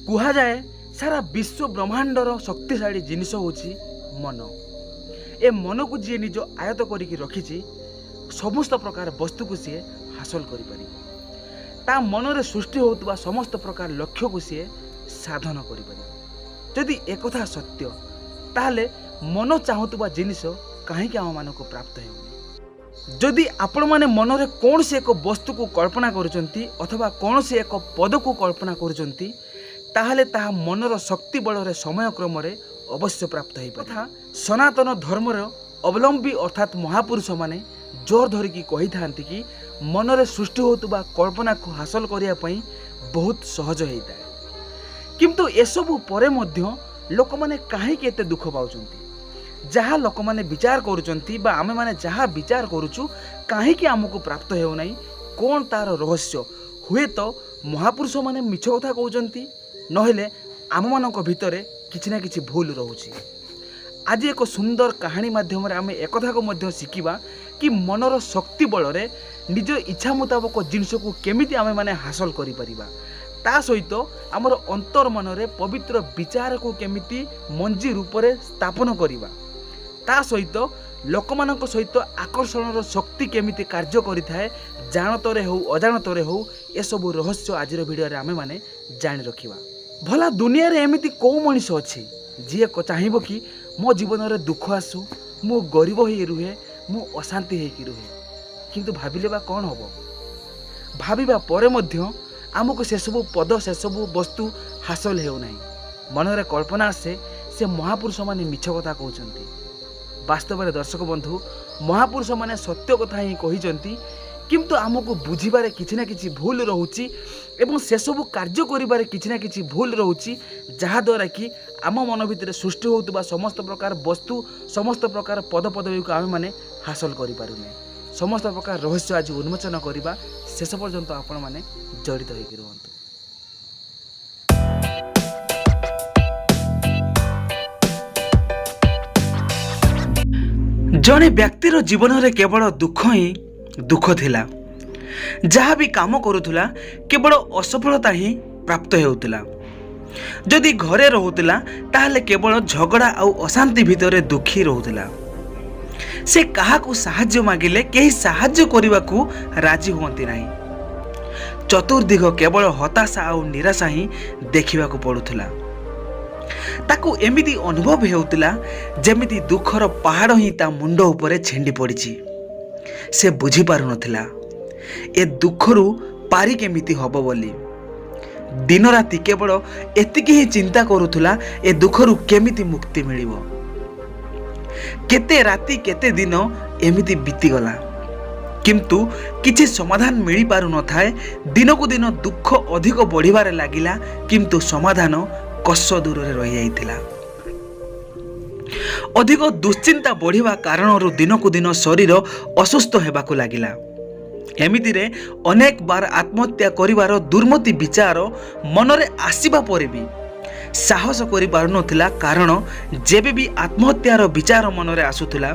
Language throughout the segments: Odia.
କୁହାଯାଏ ସାରା ବିଶ୍ୱ ବ୍ରହ୍ମାଣ୍ଡର ଶକ୍ତିଶାଳୀ ଜିନିଷ ହେଉଛି ମନ। ଏ ମନକୁ ଯିଏ ନିଜ ଆୟତ୍ତ କରିକି ରଖିଛି, ସମସ୍ତ ପ୍ରକାର ବସ୍ତୁକୁ ସିଏ ହାସଲ କରିପାରିବ। ତା ମନରେ ସୃଷ୍ଟି ହେଉଥିବା ସମସ୍ତ ପ୍ରକାର ଲକ୍ଷ୍ୟକୁ ସିଏ ସାଧନ କରିପାରିବ। ଯଦି ଏକଥା ସତ୍ୟ, ତାହେଲେ ମନ ଚାହୁଁଥିବା ଜିନିଷ କାହିଁକି ଆମମାନଙ୍କୁ ପ୍ରାପ୍ତ ହେଉନି? ଯଦି ଆପଣମାନେ ମନରେ କୌଣସି ଏକ ବସ୍ତୁକୁ କଳ୍ପନା କରୁଛନ୍ତି ଅଥବା କୌଣସି ଏକ ପଦକୁ କଳ୍ପନା କରୁଛନ୍ତି, ତାହେଲେ ତାହା ମନର ଶକ୍ତି ବଳରେ ସମୟକ୍ରମରେ ଅବଶ୍ୟ ପ୍ରାପ୍ତ ହୋଇପାରିବ। ତଥା ସନାତନ ଧର୍ମର ଅବଲମ୍ବୀ ଅର୍ଥାତ୍ ମହାପୁରୁଷମାନେ ଜୋର ଧରିକି କହିଥାନ୍ତି କି ମନରେ ସୃଷ୍ଟି ହେଉଥିବା କଳ୍ପନାକୁ ହାସଲ କରିବା ପାଇଁ ବହୁତ ସହଜ ହୋଇଥାଏ। କିନ୍ତୁ ଏସବୁ ପରେ ମଧ୍ୟ ଲୋକମାନେ କାହିଁକି ଏତେ ଦୁଃଖ ପାଉଛନ୍ତି? ଯାହା ଲୋକମାନେ ବିଚାର କରୁଛନ୍ତି ବା ଆମେମାନେ ଯାହା ବିଚାର କରୁଛୁ, କାହିଁକି ଆମକୁ ପ୍ରାପ୍ତ ହେଉନାହିଁ? କ'ଣ ତା'ର ରହସ୍ୟ? ହୁଏତ ମହାପୁରୁଷମାନେ ମିଛ କଥା କହୁଛନ୍ତି, ନହେଲେ ଆମମାନଙ୍କ ଭିତରେ କିଛି ନା କିଛି ଭୁଲ ରହୁଛି। ଆଜି ଏକ ସୁନ୍ଦର କାହାଣୀ ମାଧ୍ୟମରେ ଆମେ ଏକଥାକୁ ମଧ୍ୟ ଶିଖିବା କି ମନର ଶକ୍ତି ବଳରେ ନିଜ ଇଚ୍ଛା ମୁତାବକ ଜିନିଷକୁ କେମିତି ଆମେମାନେ ହାସଲ କରିପାରିବା, ତା ସହିତ ଆମର ଅନ୍ତର୍ମନରେ ପବିତ୍ର ବିଚାରକୁ କେମିତି ମଞ୍ଜି ରୂପରେ ସ୍ଥାପନ କରିବା, ତା ସହିତ ଲୋକମାନଙ୍କ ସହିତ ଆକର୍ଷଣର ଶକ୍ତି କେମିତି କାର୍ଯ୍ୟ କରିଥାଏ, ଜାଣତରେ ହେଉ ଅଜାଣତରେ ହେଉ, ଏସବୁ ରହସ୍ୟ ଆଜିର ଭିଡ଼ିଓରେ ଆମେମାନେ ଜାଣି ରଖିବା। ଭଲା ଦୁନିଆରେ ଏମିତି କେଉଁ ମଣିଷ ଅଛି ଯିଏ ଚାହିଁବ କି ମୋ ଜୀବନରେ ଦୁଃଖ ଆସୁ, ମୁଁ ଗରିବ ହେଇ ରୁହେ, ମୁଁ ଅଶାନ୍ତି ହେଇକି ରୁହେ? କିନ୍ତୁ ଭାବିଲେ ବା କ'ଣ ହେବ? ଭାବିବା ପରେ ମଧ୍ୟ ଆମକୁ ସେସବୁ ପଦ, ସେସବୁ ବସ୍ତୁ ହାସଲ ହେଉନାହିଁ। ମନରେ କଳ୍ପନା ଆସେ, ସେ ମହାପୁରୁଷମାନେ ମିଛ କଥା କହୁଛନ୍ତି। ବାସ୍ତବରେ ଦର୍ଶକ ବନ୍ଧୁ, ମହାପୁରୁଷମାନେ ସତ୍ୟ କଥା ହିଁ କହିଛନ୍ତି, କିନ୍ତୁ ଆମକୁ ବୁଝିବାରେ କିଛି ନା କିଛି ଭୁଲ ରହୁଛି ଏବଂ ସେସବୁ କାର୍ଯ୍ୟ କରିବାରେ କିଛି ନା କିଛି ଭୁଲ ରହୁଛି, ଯାହାଦ୍ୱାରା କି ଆମ ମନ ଭିତରେ ସୃଷ୍ଟି ହେଉଥିବା ସମସ୍ତ ପ୍ରକାର ବସ୍ତୁ, ସମସ୍ତ ପ୍ରକାର ପଦପଦବୀକୁ ଆମେମାନେ ହାସଲ କରିପାରୁନେ। ସମସ୍ତ ପ୍ରକାର ରହସ୍ୟ ଆଜି ଉନ୍ମୋଚନ କରିବା। ଶେଷ ପର୍ଯ୍ୟନ୍ତ ଆପଣମାନେ ଜଡ଼ିତ ହୋଇକି ରୁହନ୍ତୁ। ଜଣେ ବ୍ୟକ୍ତିର ଜୀବନରେ କେବଳ ଦୁଃଖ ହିଁ ଦୁଃଖ ଥିଲା। ଯାହା ବି କାମ କରୁଥିଲା, କେବଳ ଅସଫଳତା ହିଁ ପ୍ରାପ୍ତ ହେଉଥିଲା। ଯଦି ଘରେ ରହୁଥିଲା, ତାହେଲେ କେବଳ ଝଗଡ଼ା ଆଉ ଅଶାନ୍ତି ଭିତରେ ଦୁଃଖୀ ରହୁଥିଲା। ସେ କାହାକୁ ସାହାଯ୍ୟ ମାଗିଲେ କେହି ସାହାଯ୍ୟ କରିବାକୁ ରାଜି ହୁଅନ୍ତି ନାହିଁ। ଚତୁର୍ଦିଗ କେବଳ ହତାଶା ଆଉ ନିରାଶା ହିଁ ଦେଖିବାକୁ ପଡ଼ୁଥିଲା। ତାକୁ ଏମିତି ଅନୁଭବ ହେଉଥିଲା, ଯେମିତି ଦୁଃଖର ପାହାଡ଼ ହିଁ ତା ମୁଣ୍ଡ ଉପରେ ଛିଣ୍ଡି ପଡ଼ିଛି। ସେ ବୁଝିପାରୁନଥିଲା ଏ ଦୁଃଖରୁ ପାରି କେମିତି ହବ ବୋଲି। ଦିନ ରାତି କେବଳ ଏତିକି ହିଁ ଚିନ୍ତା କରୁଥିଲା, ଏ ଦୁଃଖରୁ କେମିତି ମୁକ୍ତି ମିଳିବ। କେତେ ରାତି କେତେ ଦିନ ଏମିତି ବିତିଗଲା, କିନ୍ତୁ କିଛି ସମାଧାନ ମିଳିପାରୁନଥାଏ। ଦିନକୁ ଦିନ ଦୁଃଖ ଅଧିକ ବଢ଼ିବାରେ ଲାଗିଲା, କିନ୍ତୁ ସମାଧାନ କୋଶ ଦୂରରେ ରହିଯାଇଥିଲା। ଅଧିକ ଦୁଶ୍ଚିନ୍ତା ବଢ଼ିବା କାରଣରୁ ଦିନକୁ ଦିନ ଶରୀର ଅସୁସ୍ଥ ହେବାକୁ ଲାଗିଲା। ଏମିତିରେ ଅନେକ ବାର ଆତ୍ମହତ୍ୟା କରିବାର ଦୁର୍ମତି ବିଚାର ମନରେ ଆସିବା ପରେ ବି ସାହସ କରିପାରୁନଥିଲା, କାରଣ ଯେବେ ବି ଆତ୍ମହତ୍ୟାର ବିଚାର ମନରେ ଆସୁଥିଲା,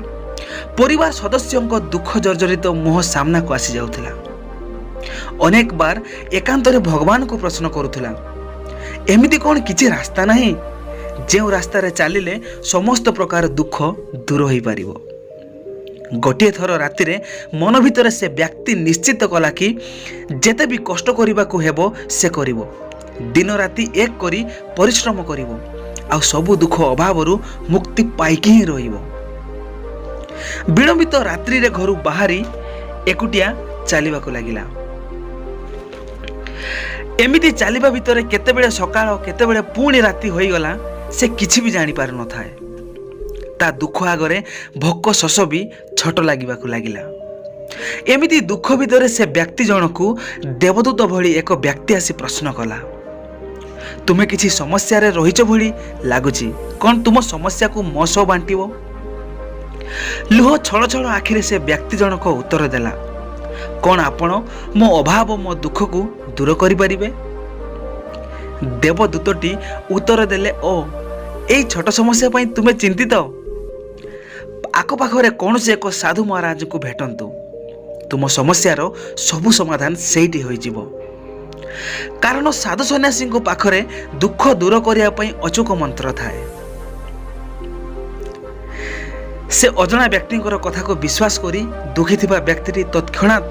ପରିବାର ସଦସ୍ୟଙ୍କ ଦୁଃଖ ଜର୍ଜରିତ ମୁହଁ ସାମ୍ନାକୁ ଆସିଯାଉଥିଲା। ଅନେକ ବାର ଏକାନ୍ତରେ ଭଗବାନଙ୍କୁ ପ୍ରଶ୍ନ କରୁଥିଲା, ଏମିତି କ'ଣ କିଛି ରାସ୍ତା ନାହିଁ, ଯେଉଁ ରାସ୍ତାରେ ଚାଲିଲେ ସମସ୍ତ ପ୍ରକାର ଦୁଃଖ ଦୂର ହୋଇପାରିବ? ଗୋଟିଏ ଥର ରାତିରେ ମନ ଭିତରେ ସେ ବ୍ୟକ୍ତି ନିଶ୍ଚିତ କଲା କି ଯେତେ ବି କଷ୍ଟ କରିବାକୁ ହେବ ସେ କରିବ, ଦିନ ରାତି ଏକ କରି ପରିଶ୍ରମ କରିବ ଆଉ ସବୁ ଦୁଃଖ ଅଭାବରୁ ମୁକ୍ତି ପାଇକି ହିଁ ରହିବ। ବିଳମ୍ବିତ ରାତ୍ରିରେ ଘରୁ ବାହାରି ଏକୁଟିଆ ଚାଲିବାକୁ ଲାଗିଲା। ଏମିତି ଚାଲିବା ଭିତରେ କେତେବେଳେ ସକାଳ, କେତେବେଳେ ପୁଣି ରାତି ହୋଇଗଲା, ସେ କିଛି ବି ଜାଣିପାରୁନଥାଏ। ତା ଦୁଃଖ ଆଗରେ ଭୋକ ଶୋଷ ବି ଛୋଟ ଲାଗିବାକୁ ଲାଗିଲା। ଏମିତି ଦୁଃଖ ଭିତରେ ସେ ବ୍ୟକ୍ତି ଜଣକୁ ଦେବଦୂତ ଭଳି ଏକ ବ୍ୟକ୍ତି ଆସି ପ୍ରଶ୍ନ କଲା, ତୁମେ କିଛି ସମସ୍ୟାରେ ରହିଛ ଭଳି ଲାଗୁଛି, କ'ଣ ତୁମ ସମସ୍ୟାକୁ ମୋ ସହ ବାଣ୍ଟିବ? ଲୁହ ଛଳ ଛଳ ଆଖିରେ ସେ ବ୍ୟକ୍ତି ଜଣକ ଉତ୍ତର ଦେଲା, କ'ଣ ଆପଣ ମୋ ଅଭାବ, ମୋ ଦୁଃଖକୁ ଦୂର କରିପାରିବେ? ଦେବଦୂତଟି ଉତ୍ତର ଦେଲେ, ଓ, ଏଇ ଛୋଟ ସମସ୍ୟା ପାଇଁ ତୁମେ ଚିନ୍ତିତ? ଆଖପାଖରେ କୌଣସି ଏକ ସାଧୁ ମହାରାଜଙ୍କୁ ଭେଟନ୍ତୁ, ତୁମ ସମସ୍ୟାର ସବୁ ସମାଧାନ ସେଇଠି ହୋଇଯିବ। କାରଣ ସାଧୁ ସନ୍ନ୍ୟାସୀଙ୍କ ପାଖରେ ଦୁଃଖ ଦୂର କରିବା ପାଇଁ ଅଚୂକ ମନ୍ତ୍ର ଥାଏ। ସେ ଅଜଣା ବ୍ୟକ୍ତିଙ୍କର କଥାକୁ ବିଶ୍ୱାସ କରି ଦୁଃଖୀ ଥିବା ବ୍ୟକ୍ତିଟି ତତ୍କ୍ଷଣାତ୍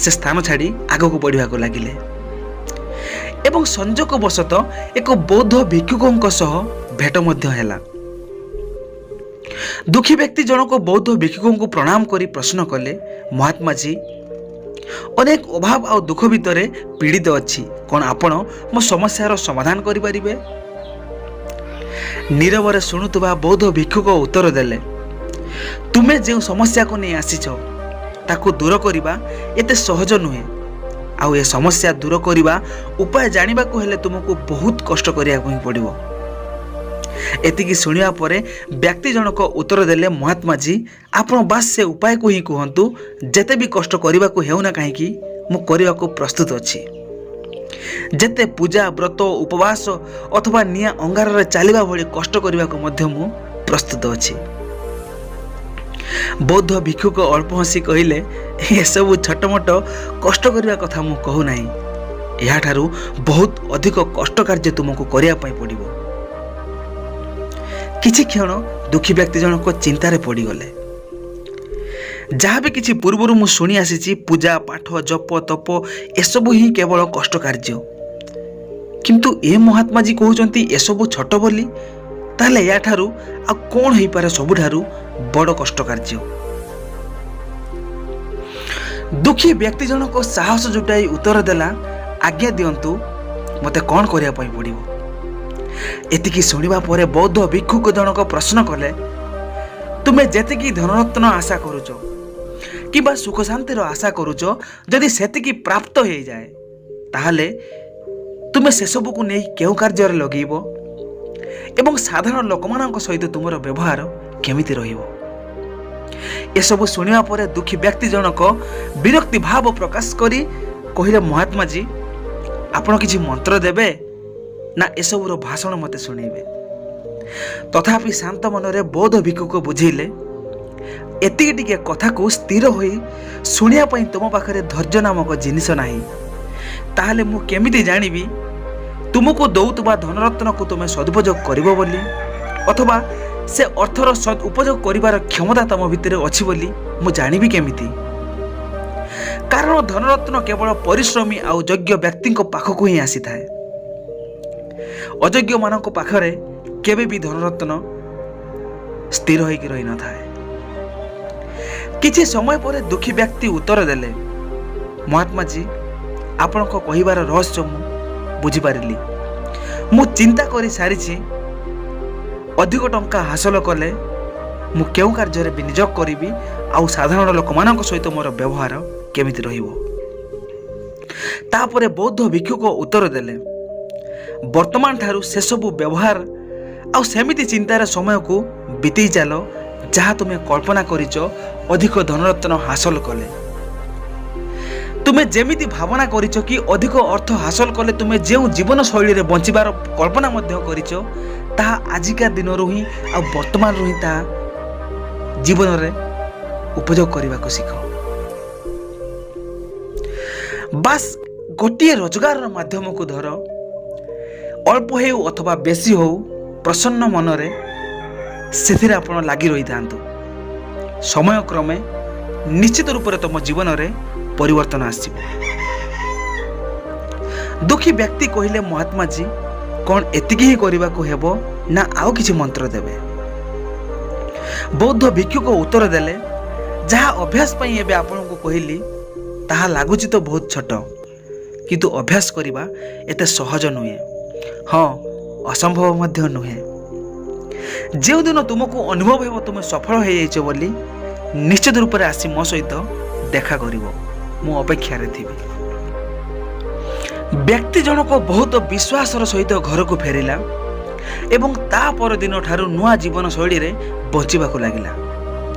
ସେ ସ୍ଥାନ ଛାଡ଼ି ଆଗକୁ ବଢ଼ିବାକୁ ଲାଗିଲେ ଏବଂ ସଂଯୋଗ ବଶତଃ ଏକ ବୌଦ୍ଧ ଭିକ୍ଷୁକଙ୍କ ସହ ଭେଟ ମଧ୍ୟ ହେଲା। ଦୁଃଖୀ ବ୍ୟକ୍ତି ଜଣକ ବୌଦ୍ଧ ଭିକ୍ଷୁକଙ୍କୁ ପ୍ରଣାମ କରି ପ୍ରଶ୍ନ କଲେ, ମହାତ୍ମାଜୀ, ଅନେକ ଅଭାବ ଆଉ ଦୁଃଖ ଭିତରେ ପୀଡ଼ିତ ଅଛି, କ'ଣ ଆପଣ ମୋ ସମସ୍ୟାର ସମାଧାନ କରିପାରିବେ? ନୀରବରେ ଶୁଣୁଥିବା ବୌଦ୍ଧ ଭିକ୍ଷୁକ ଉତ୍ତର ଦେଲେ, ତୁମେ ଯେଉଁ ସମସ୍ୟାକୁ ନେଇ ଆସିଛ ତାକୁ ଦୂର କରିବା ଏତେ ସହଜ ନୁହେଁ, ଆଉ ଏ ସମସ୍ୟା ଦୂର କରିବା ଉପାୟ ଜାଣିବାକୁ ହେଲେ ତୁମକୁ ବହୁତ କଷ୍ଟ କରିବାକୁ ହିଁ ପଡ଼ିବ। ଏତିକି ଶୁଣିବା ପରେ ବ୍ୟକ୍ତି ଜଣକ ଉତ୍ତର ଦେଲେ, ମହାତ୍ମାଜୀ, ଆପଣ ବାସ୍ ସେ ଉପାୟକୁ ହିଁ କୁହନ୍ତୁ, ଯେତେ ବି କଷ୍ଟ କରିବାକୁ ହେଉନା କାହିଁକି ମୁଁ କରିବାକୁ ପ୍ରସ୍ତୁତ ଅଛି। ଯେତେ ପୂଜା, ବ୍ରତ, ଉପବାସ ଅଥବା ନିଆଁ ଅଙ୍ଗାରରେ ଚାଲିବା ଭଳି କଷ୍ଟ କରିବାକୁ ମଧ୍ୟ ମୁଁ ପ୍ରସ୍ତୁତ ଅଛି। ବୌଦ୍ଧ ଭିକ୍ଷୁକ ଅଳ୍ପ ହସି କହିଲେ, ଏସବୁ ଛୋଟମୋଟ କଷ୍ଟ କରିବା କଥା ମୁଁ କହୁନାହିଁ, ଏହାଠାରୁ ବହୁତ ଅଧିକ କଷ୍ଟ କାର୍ଯ୍ୟ ତୁମକୁ କରିବା ପାଇଁ ପଡ଼ିବ। କିଛି କ୍ଷଣ ଦୁଃଖୀ ବ୍ୟକ୍ତି ଜଣକ ଚିନ୍ତାରେ ପଡ଼ିଗଲେ। ଯାହା ବି କିଛି ପୂର୍ବରୁ ମୁଁ ଶୁଣି ଆସିଛି, ପୂଜା ପାଠ, ଜପ ତପ ଏସବୁ ହିଁ କେବଳ କଷ୍ଟ କାର୍ଯ୍ୟ, କିନ୍ତୁ ଏ ମହାତ୍ମାଜୀ କହୁଛନ୍ତି ଏସବୁ ଛୋଟ ବୋଲି, ତାହେଲେ ଏହାଠାରୁ ଆଉ କ'ଣ ହେଇପାରେ ସବୁଠାରୁ ବଡ଼ କଷ୍ଟ କାର୍ଯ୍ୟ? ଦୁଃଖୀ ବ୍ୟକ୍ତି ଜଣକ ସାହସ ଜୁଟାଇ ଉତ୍ତର ଦେଲା, ଆଜ୍ଞା ଦିଅନ୍ତୁ, ମୋତେ କ'ଣ କରିବା ପାଇଁ ପଡ଼ିବ? ଏତିକି ଶୁଣିବା ପରେ ବୌଦ୍ଧ ଭିକ୍ଷୁକ ଜଣକ ପ୍ରଶ୍ନ କଲେ, ତୁମେ ଯେତିକି ଧନରତ୍ନ ଆଶା କରୁଛ କିମ୍ବା ସୁଖ ଶାନ୍ତିର ଆଶା କରୁଛ, ଯଦି ସେତିକି ପ୍ରାପ୍ତ ହେଇଯାଏ ତାହେଲେ ତୁମେ ସେସବୁକୁ ନେଇ କେଉଁ କାର୍ଯ୍ୟରେ ଲଗେଇବ ଏବଂ ସାଧାରଣ ଲୋକମାନଙ୍କ ସହିତ ତୁମର ବ୍ୟବହାର କେମିତି ରହିବ? ଏସବୁ ଶୁଣିବା ପରେ ଦୁଃଖୀ ବ୍ୟକ୍ତି ଜଣକ ବିରକ୍ତି ଭାବ ପ୍ରକାଶ କରି କହିଲେ, ମହାତ୍ମାଜୀ, ଆପଣ କିଛି ମନ୍ତ୍ର ଦେବେ ନା ଏସବୁର ଭାଷଣ ମୋତେ ଶୁଣେଇବେ? ତଥାପି ଶାନ୍ତ ମନରେ ବୌଦ୍ଧ ଭିକ୍ଷୁକ ବୁଝେଇଲେ, ଏତିକି ଟିକେ କଥାକୁ ସ୍ଥିର ହୋଇ ଶୁଣିବା ପାଇଁ ତୁମ ପାଖରେ ଧୈର୍ଯ୍ୟ ନାମକ ଜିନିଷ ନାହିଁ, ତାହେଲେ ମୁଁ କେମିତି ଜାଣିବି ତୁମକୁ ଦଉଥିବା ଧନରତ୍ନକୁ ତୁମେ ସଦୁପଯୋଗ କରିବ ବୋଲି, ଅଥବା ସେ ଅର୍ଥର ସଦ୍ ଉପଯୋଗ କରିବାର କ୍ଷମତା ତୁମ ଭିତରେ ଅଛି ବୋଲି ମୁଁ ଜାଣିବି କେମିତି? କାରଣ ଧନରତ୍ନ କେବଳ ପରିଶ୍ରମୀ ଆଉ ଯୋଗ୍ୟ ବ୍ୟକ୍ତିଙ୍କ ପାଖକୁ ହିଁ ଆସିଥାଏ। ଅଯୋଗ୍ୟମାନଙ୍କ ପାଖରେ କେବେ ବି ଧନରତ୍ନ ସ୍ଥିର ହୋଇକି ରହିନଥାଏ। କିଛି ସମୟ ପରେ ଦୁଃଖୀ ବ୍ୟକ୍ତି ଉତ୍ତର ଦେଲେ, ମହାତ୍ମାଜୀ, ଆପଣଙ୍କ କହିବାର ରହସ୍ୟ ମୁଁ ବୁଝିପାରିଲି। ମୁଁ ଚିନ୍ତା କରି ସାରିଛି, ଅଧିକ ଟଙ୍କା ହାସଲ କଲେ ମୁଁ କେଉଁ କାର୍ଯ୍ୟରେ ବିନିଯୋଗ କରିବି ଆଉ ସାଧାରଣ ଲୋକମାନଙ୍କ ସହିତ ମୋର ବ୍ୟବହାର କେମିତି ରହିବ। ତାପରେ ବୌଦ୍ଧ ଭିକ୍ଷୁକ ଉତ୍ତର ଦେଲେ, ବର୍ତ୍ତମାନ ଠାରୁ ସେସବୁ ବ୍ୟବହାର ଆଉ ସେମିତି ଚିନ୍ତାର ସମୟକୁ ବିତେଇ ଚାଲ, ଯାହା ତୁମେ କଳ୍ପନା କରିଛ ଅଧିକ ଧନରତ୍ନ ହାସଲ କଲେ। ତୁମେ ଯେମିତି ଭାବନା କରିଛ କି ଅଧିକ ଅର୍ଥ ହାସଲ କଲେ ତୁମେ ଯେଉଁ ଜୀବନଶୈଳୀରେ ବଞ୍ଚିବାର କଳ୍ପନା ମଧ୍ୟ କରିଛ, ତାହା ଆଜିକା ଦିନରୁ ହିଁ ଆଉ ବର୍ତ୍ତମାନରୁ ହିଁ ତାହା ଜୀବନରେ ଉପଯୋଗ କରିବାକୁ ଶିଖ। ବାସ୍ ଗୋଟିଏ ରୋଜଗାରର ମାଧ୍ୟମକୁ ଧର, ଅଳ୍ପ ହେଉ ଅଥବା ବେଶୀ ହେଉ, ପ୍ରସନ୍ନ ମନରେ ସେଥିରେ ଆପଣ ଲାଗି ରହିଥାନ୍ତୁ। ସମୟକ୍ରମେ ନିଶ୍ଚିତ ରୂପରେ ତୁମ ଜୀବନରେ ପରିବର୍ତ୍ତନ ଆସିବ। ଦୁଃଖୀ ବ୍ୟକ୍ତି କହିଲେ, ମହାତ୍ମାଜୀ, କ'ଣ ଏତିକି ହିଁ କରିବାକୁ ହେବ ନା ଆଉ କିଛି ମନ୍ତ୍ର ଦେବେ? ବୌଦ୍ଧ ଭିକ୍ଷୁକ ଉତ୍ତର ଦେଲେ, ଯାହା ଅଭ୍ୟାସ ପାଇଁ ଏବେ ଆପଣଙ୍କୁ କହିଲି ତାହା ଲାଗୁଛି ତ ବହୁତ ଛୋଟ, କିନ୍ତୁ ଅଭ୍ୟାସ କରିବା ଏତେ ସହଜ ନୁହେଁ, ହଁ ଅସମ୍ଭବ ମଧ୍ୟ ନୁହେଁ। ଯେଉଁଦିନ ତୁମକୁ ଅନୁଭବ ହେବ ତୁମେ ସଫଳ ହୋଇଯାଇଛ ବୋଲି, ନିଶ୍ଚିତ ରୂପରେ ଆସି ମୋ ସହିତ ଦେଖା କରିବ, ମୁଁ ଅପେକ୍ଷାରେ ଥିବି। ବ୍ୟକ୍ତି ଜଣକ ବହୁତ ବିଶ୍ୱାସର ସହିତ ଘରକୁ ଫେରିଲା ଏବଂ ତା ପରଦିନ ଠାରୁ ନୂଆ ଜୀବନଶୈଳୀରେ ବଞ୍ଚିବାକୁ ଲାଗିଲା,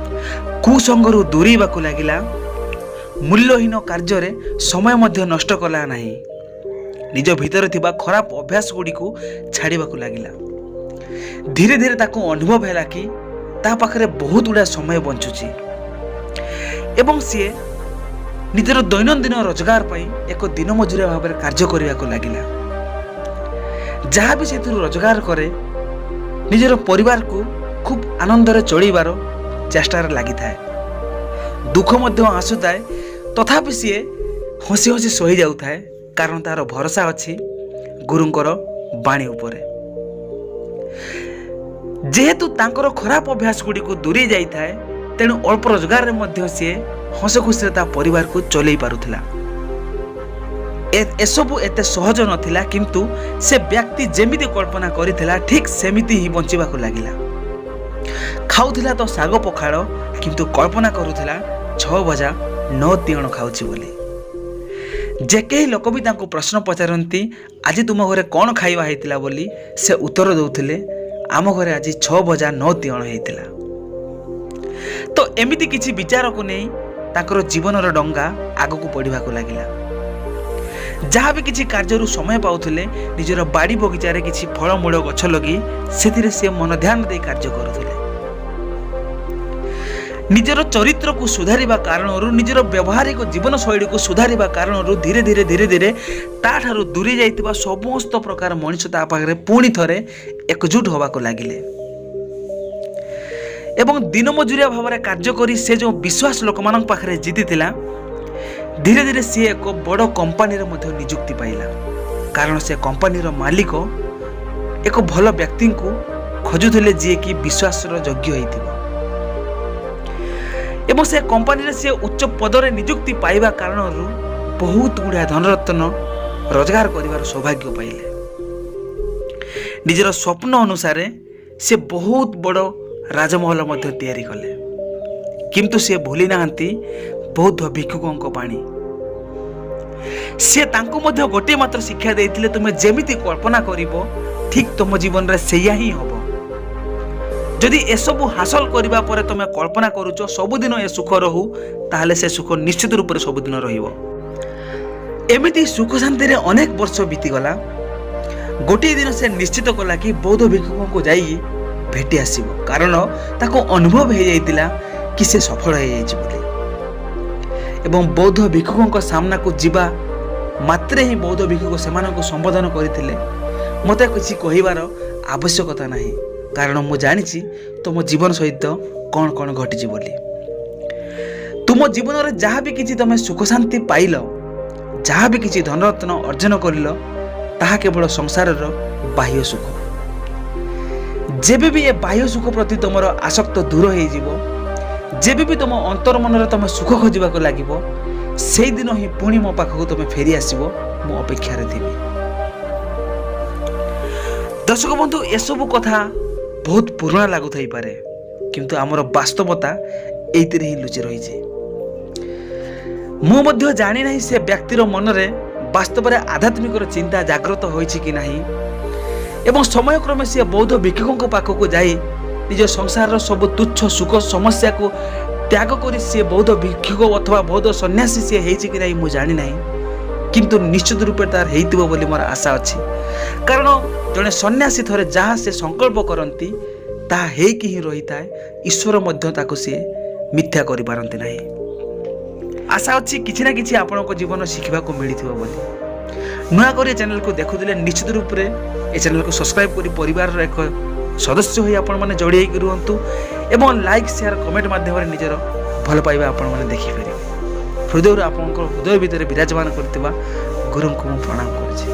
କୁସଙ୍ଗରୁ ଦୂରେଇବାକୁ ଲାଗିଲା, ମୂଲ୍ୟହୀନ କାର୍ଯ୍ୟରେ ସମୟ ମଧ୍ୟ ନଷ୍ଟ କଲା ନାହିଁ, ନିଜ ଭିତରେ ଥିବା ଖରାପ ଅଭ୍ୟାସ ଗୁଡ଼ିକୁ ଛାଡ଼ିବାକୁ ଲାଗିଲା। ଧୀରେ ଧୀରେ ତାକୁ ଅନୁଭବ ହେଲା କି ତା ପାଖରେ ବହୁତ ଗୁଡ଼ାଏ ସମୟ ବଞ୍ଚୁଛି ଏବଂ ସିଏ ନିଜର ଦୈନନ୍ଦିନ ରୋଜଗାର ପାଇଁ ଏକ ଦିନ ମଜୁରିଆ ଭାବରେ କାର୍ଯ୍ୟ କରିବାକୁ ଲାଗିଲା। ଯାହା ବି ସେଥିରୁ ରୋଜଗାର କରେ, ନିଜର ପରିବାରକୁ ଖୁବ୍ ଆନନ୍ଦରେ ଚଳିବାର ଚେଷ୍ଟାରେ ଲାଗିଥାଏ। ଦୁଃଖ ମଧ୍ୟ ଆସୁଥାଏ, ତଥାପି ସିଏ ହସି ହସି ସହି ଯାଉଥାଏ, କାରଣ ତାର ଭରସା ଅଛି ଗୁରୁଙ୍କର ବାଣୀ ଉପରେ। ଯେହେତୁ ତାଙ୍କର ଖରାପ ଅଭ୍ୟାସ ଗୁଡ଼ିକୁ ଦୂରେଇ ଯାଇଥାଏ, ତେଣୁ ଅଳ୍ପ ରୋଜଗାରରେ ମଧ୍ୟ ସିଏ ହସ ଖୁସିରେ ତା ପରିବାରକୁ ଚଲେଇ ପାରୁଥିଲା। ଏସବୁ ଏତେ ସହଜ ନଥିଲା, କିନ୍ତୁ ସେ ବ୍ୟକ୍ତି ଯେମିତି କଳ୍ପନା କରିଥିଲା, ଠିକ୍ ସେମିତି ହିଁ ବଞ୍ଚିବାକୁ ଲାଗିଲା। ଖାଉଥିଲା ତ ଶାଗ ପଖାଳ, କିନ୍ତୁ କଳ୍ପନା କରୁଥିଲା 6 ଭଜା 9 ତିଅଣ ଖାଉଛି ବୋଲି। ଯେ କେହି ଲୋକ ବି ତାଙ୍କୁ ପ୍ରଶ୍ନ ପଚାରନ୍ତି, ଆଜି ତୁମ ଘରେ କ'ଣ ଖାଇବା ହେଇଥିଲା ବୋଲି, ସେ ଉତ୍ତର ଦେଉଥିଲେ, ଆମ ଘରେ ଆଜି 6 ଭଜା 9 ତିଅଣ ହେଇଥିଲା। ତ ଏମିତି କିଛି ବିଚାରକୁ ନେଇ ତାଙ୍କର ଜୀବନର ଡଙ୍ଗା ଆଗକୁ ବଢ଼ିବାକୁ ଲାଗିଲା। ଯାହା ବି କିଛି କାର୍ଯ୍ୟରୁ ସମୟ ପାଉଥିଲେ, ନିଜର ବାଡ଼ି ବଗିଚାରେ କିଛି ଫଳମୂଳ ଗଛ ଲଗେଇ ସେଥିରେ ସେ ମନ ଧ୍ୟାନ ଦେଇ କାର୍ଯ୍ୟ କରୁଥିଲେ। ନିଜର ଚରିତ୍ରକୁ ସୁଧାରିବା କାରଣରୁ, ନିଜର ବ୍ୟବହାରିକ ଜୀବନଶୈଳୀକୁ ସୁଧାରିବା କାରଣରୁ, ଧୀରେ ଧୀରେ ଧୀରେ ଧୀରେ ତାଠାରୁ ଦୂରେଇ ଯାଇଥିବା ସମସ୍ତ ପ୍ରକାର ମଣିଷ ତା ପାଖରେ ପୁଣି ଥରେ ଏକଜୁଟ ହେବାକୁ ଲାଗିଲେ ଏବଂ ଦିନ ମଜୁରିଆ ଭାବରେ କାର୍ଯ୍ୟ କରି ସେ ଯେଉଁ ବିଶ୍ୱାସ ଲୋକମାନଙ୍କ ପାଖରେ ଜିତିଥିଲା, ଧୀରେ ଧୀରେ ସିଏ ଏକ ବଡ଼ କମ୍ପାନୀରେ ମଧ୍ୟ ନିଯୁକ୍ତି ପାଇଲା, କାରଣ ସେ କମ୍ପାନୀର ମାଲିକ ଏକ ଭଲ ବ୍ୟକ୍ତିଙ୍କୁ ଖୋଜୁଥିଲେ, ଯିଏକି ବିଶ୍ୱାସର ଯୋଗ୍ୟ ହେଇଥିବ। ଏବଂ ସେ କମ୍ପାନୀରେ ସେ ଉଚ୍ଚ ପଦରେ ନିଯୁକ୍ତି ପାଇବା କାରଣରୁ ବହୁତ ଗୁଡ଼ାଏ ଧନରତ୍ନ ରୋଜଗାର କରିବାର ସୌଭାଗ୍ୟ ପାଇଲେ। ନିଜର ସ୍ୱପ୍ନ ଅନୁସାରେ ସେ ବହୁତ ବଡ଼ ରାଜମହଲ ମଧ୍ୟ ତିଆରି କଲେ, କିନ୍ତୁ ସେ ଭୁଲି ନାହାନ୍ତି ବୌଦ୍ଧ ଭିକ୍ଷୁକଙ୍କ ବାଣୀ। ସେ ତାଙ୍କୁ ମଧ୍ୟ ଗୋଟିଏ ମାତ୍ର ଶିକ୍ଷା ଦେଇଥିଲେ, ତୁମେ ଯେମିତି କଳ୍ପନା କରିବ, ଠିକ୍ ତୁମ ଜୀବନରେ ସେଇଆ ହିଁ ହେବ। ଯଦି ଏସବୁ ହାସଲ କରିବା ପରେ ତୁମେ କଳ୍ପନା କରୁଛ ସବୁଦିନ ଏ ସୁଖ ରହୁ, ତାହେଲେ ସେ ସୁଖ ନିଶ୍ଚିତ ରୂପରେ ସବୁଦିନ ରହିବ। ଏମିତି ସୁଖ ଶାନ୍ତିରେ ଅନେକ ବର୍ଷ ବିତିଗଲା। ଗୋଟିଏ ଦିନ ସେ ନିଶ୍ଚିତ କଲା କି ବୌଦ୍ଧ ଭିକ୍ଷୁକଙ୍କୁ ଯାଇ ଭେଟି ଆସିବ, କାରଣ ତାକୁ ଅନୁଭବ ହେଇଯାଇଥିଲା କି ସେ ସଫଳ ହେଇଯାଇଛି ବୋଲି। ଏବଂ ବୌଦ୍ଧ ଭିକ୍ଷୁକଙ୍କ ସାମ୍ନାକୁ ଯିବା ମାତ୍ରେ ହିଁ ବୌଦ୍ଧ ଭିକ୍ଷୁକ ସେମାନଙ୍କୁ ସମ୍ବୋଧନ କରିଥିଲେ, ମୋତେ କିଛି କହିବାର ଆବଶ୍ୟକତା ନାହିଁ, କାରଣ ମୁଁ ଜାଣିଛି ତୁମ ଜୀବନ ସହିତ କ'ଣ କ'ଣ ଘଟିଛି ବୋଲି। ତୁମ ଜୀବନରେ ଯାହା ବି କିଛି ତୁମେ ସୁଖ ଶାନ୍ତି ପାଇଲ, ଯାହା ବି କିଛି ଧନରତ୍ନ ଅର୍ଜନ କରିଲ, ତାହା କେବଳ ସଂସାରର ବାହ୍ୟ ସୁଖ। ଯେବେ ବି ଏ ବାହ୍ୟ ସୁଖ ପ୍ରତି ତୁମର ଆସକ୍ତ ଦୂର ହେଇଯିବ, ଯେବେ ବି ତୁମ ଅନ୍ତର ମନରେ ତୁମେ ସୁଖ ଖୋଜିବାକୁ ଲାଗିବ, ସେଇଦିନ ହିଁ ପୁଣି ମୋ ପାଖକୁ ତୁମେ ଫେରି ଆସିବ। ମୁଁ ଅପେକ୍ଷାରେ ଥିବି। ଦର୍ଶକ ବନ୍ଧୁ, ଏସବୁ କଥା ବହୁତ ପୁରୁଣା ଲାଗୁଥାଇପାରେ, କିନ୍ତୁ ଆମର ବାସ୍ତବତା ଏଇଥିରେ ହିଁ ଲୁଚି ରହିଛି। ମୁଁ ମଧ୍ୟ ଜାଣିନାହିଁ ସେ ବ୍ୟକ୍ତିର ମନରେ ବାସ୍ତବରେ ଆଧ୍ୟାତ୍ମିକର ଚିନ୍ତା ଜାଗ୍ରତ ହୋଇଛି କି ନାହିଁ ଏବଂ ସମୟକ୍ରମେ ସେ ବୌଦ୍ଧ ଭିକ୍ଷୁକଙ୍କ ପାଖକୁ ଯାଇ ନିଜ ସଂସାରର ସବୁ ତୁଚ୍ଛ ସୁଖ ସମସ୍ୟାକୁ ତ୍ୟାଗ କରି ସିଏ ବୌଦ୍ଧ ଭିକ୍ଷୁକ ଅଥବା ବୌଦ୍ଧ ସନ୍ନ୍ୟାସୀ ସିଏ ହେଇଛି କି ନାହିଁ, ମୁଁ ଜାଣିନାହିଁ, କିନ୍ତୁ ନିଶ୍ଚିତ ରୂପେ ତାର ହେଇଥିବ ବୋଲି ମୋର ଆଶା ଅଛି। କାରଣ ଜଣେ ସନ୍ନ୍ୟାସୀ ଥରେ ଯାହା ସେ ସଂକଳ୍ପ କରନ୍ତି, ତାହା ହେଇକି ହିଁ ରହିଥାଏ। ଈଶ୍ୱର ମଧ୍ୟ ତାକୁ ସିଏ ମିଥ୍ୟା କରିପାରନ୍ତି ନାହିଁ। ଆଶା ଅଛି କିଛି ନା କିଛି ଆପଣଙ୍କ ଜୀବନ ଶିଖିବାକୁ ମିଳିଥିବ ବୋଲି। ନୂଆ କରି ଏ ଚ୍ୟାନେଲକୁ ଦେଖୁଥିଲେ ନିଶ୍ଚିତ ରୂପରେ ଏ ଚ୍ୟାନେଲକୁ ସବସ୍କ୍ରାଇବ୍ କରି ପରିବାରର ଏକ ସଦସ୍ୟ ହୋଇ ଆପଣମାନେ ଯୋଡ଼ି ହେଇକି ରୁହନ୍ତୁ ଏବଂ ଲାଇକ୍, ସେୟାର, କମେଣ୍ଟ ମାଧ୍ୟମରେ ନିଜର ଭଲ ପାଇବା ଆପଣମାନେ ଦେଖିପାରିବେ। ହୃଦୟରୁ ଆପଣଙ୍କ ହୃଦୟ ଭିତରେ ବିରାଜମାନ କରିଥିବା ଗୁରୁଙ୍କୁ ମୁଁ ପ୍ରଣାମ କରୁଛି।